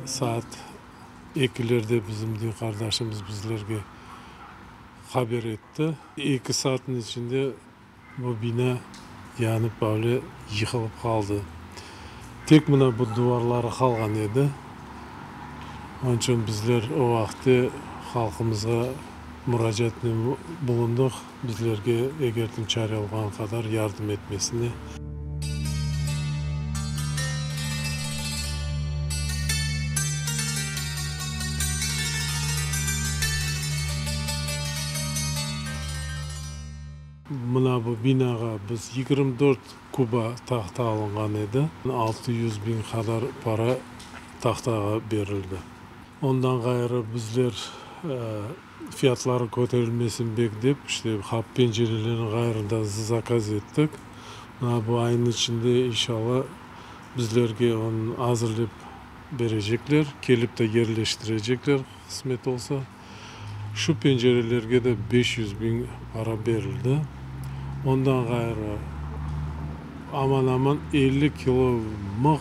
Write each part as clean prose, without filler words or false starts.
Saat ekilerde bizim din qardaşımız bizlerge haber etti. Eki saatniñ içinde bu bina yanıp böyle yıqılıp qaldı. Tek mına bu duvarları qalğan edi. Onıñ içün bizler o vaqıtte halqımızğa muracaatnen bulundıq, bizlerge eger çare olğanı qadar yardım etmesine. Mına bu binağa biz 24 kuba tahta alınğan edi, 600 biñ qadar para tahtağa berildi. Ondan ğayrı bizler fiyatları köterilmesin bek dep, işte qapı pencerelerni ğayrıdan zakaz ettik. Mına bu aynıñ içinde inşalla bizlerge onı azırlep berecekler, kelip de yerleştirecekler, qısmet olsa. Şu pencerelerge de 500 biñ para berildi. Ondan ğayrı aman-aman 50 kilo mıh,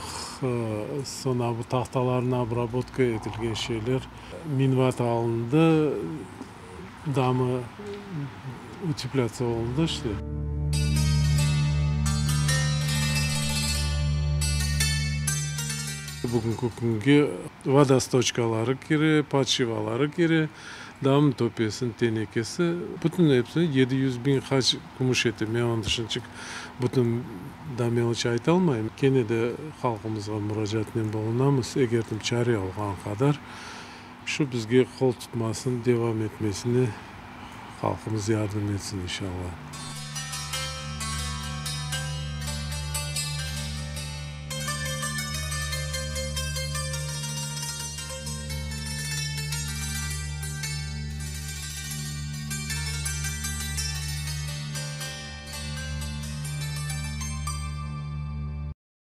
soñra bu tahtalarnı obrabotka etilgen şeyler, minvat alındı, damı uteplâtsiya olundı işte. Bugünki künge vodostoçkaları kire, podşivaları kire, dam töpesiniñ tenekesi, bütün episi 700 biñ qaç kümüş ete. Men onı şimdiçik bütün da meloç aytalmayım. Kene de halqımızğa muracaatnen bulunamız, eger çare olğan qadar şu bizge qol tutmasın devam etmesine halqımız yardım etsin, inşalla.